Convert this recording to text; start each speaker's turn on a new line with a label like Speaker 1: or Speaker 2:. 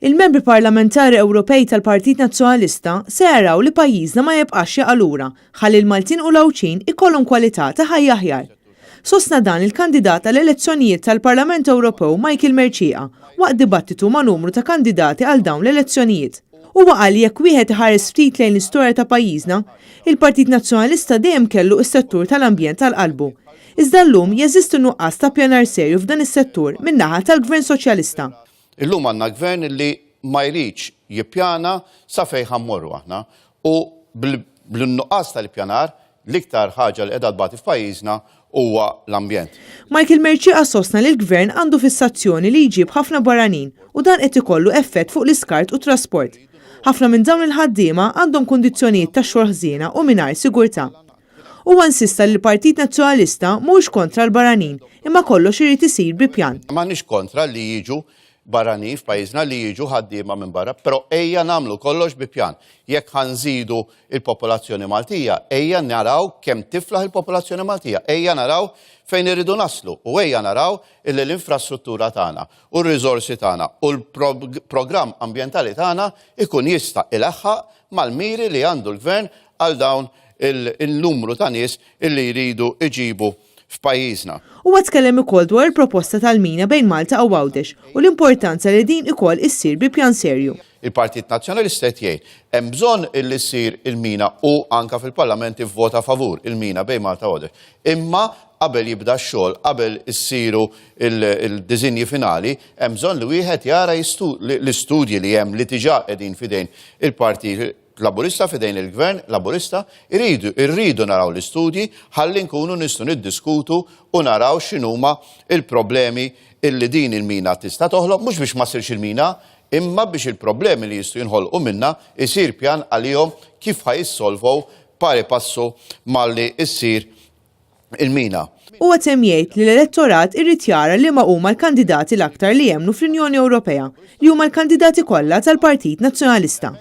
Speaker 1: Il-Membri Parlamentari Ewropej tal-Partit Nazzjonalista se jaraw li pajjiżna ma jibqax jaqa' lura ħalli l-Maltin u l-Għawdxin ikollhom kwalità ta' ħajja aħjar. Sostna dan il-kandidat għall-elezzjonijiet tal-Parlament Ewropew Michael Mercieca waqt dibattitu ma' numru ta' kandidati għal dawn l-elezzjonijiet. Huwa qal li jekk wieħed iħares ftit lejn l-istorja ta' pajjiżna, il-Partit Nazzjonalista dejjem kellu s-settur tal-ambjent għal qalbu. Iżda llum jeżisti nuqqas ta' ppjanar serju f'dan is-settur min-naħa tal-Gvern Soċjalista.
Speaker 2: Illum għandna gvern li ma jridx jippjana sa fejn ħa mmorru aħna u bl-nuqqas tal-ippjanar l-iktar ħaġa li qiegħda tbati f'pajjiżna huwa l-ambjent.
Speaker 1: Michael Mercieca sostna li l-Gvern għandu fissazzjoni li jġib ħafna barranin u dan qed ikollu effett fuq l-iskart u t-trasport. Ħafna minn dawn il-ħaddiema għandhom kundizzjonijiet tax-xogħol ħżiena u mingħajr sigurtà. Huwa insista li l-Partit Nazzjonalista mhuwiex kontra l-barranin imma kollox irid isir bi pjan.
Speaker 2: M'aħniex kontra li jiġu barranin f'pajjiżna, li jiġu ħaddiema minn barra, però ejja nagħmlu kollox bi pjan. Jekk ħa nżidu l-popolazzjoni Maltija, ejja naraw kemm tiflaħ il-popolazzjoni Maltija, ejja naraw fejn irridu naslu u ejja naraw illi l-infrastruttura tagħna u r-riżorsi tagħna u l-programm ambjentali tagħna jkun jista' ilaħħaq mal-miri li għandu l-Gvern għal dawn il-numru ta' nies illi jridu jġibu f'pajjiżna.
Speaker 1: Huwa tkellem ukoll dwar il-proposta tal-mina bejn Malta u Għawdex u l-importanza li din ukoll issir bi pjan serju.
Speaker 2: Il-Partit Nazzjonalista qed jgħid hemm bżonn illi ssir il-mina u anke fil-Parlament ivvota favur il-mina bejn Malta u Għawdex. Imma qabel jibda x-xogħol, qabel issiru il-diżinji finali, hemm bżonn li wieħed jara l-istudji li hemm li diġà qegħdin f'idejn il-Partit Laburista, f'idejn il-Gvern Laburista, iridu irridu naraw l-istudji ħalli nkunu nistgħu niddiskutu u naraw x'inhuma l-problemi illi din il-mina tista' toħloq, mhux biex ma ssirx il-mina, imma biex il-problemi li jistgħu jinħolqu minnha jsir pjan għalihom kif ħa jissolvow pari passu malli ssir il-mina.
Speaker 1: Huwa temm jgħid li l-elettorat irid jara liema huma l-kandidati l-aktar li jemmnu fl-Unjoni Ewropea, li huma l-kandidati kollha tal-Partit Nazzjonalista.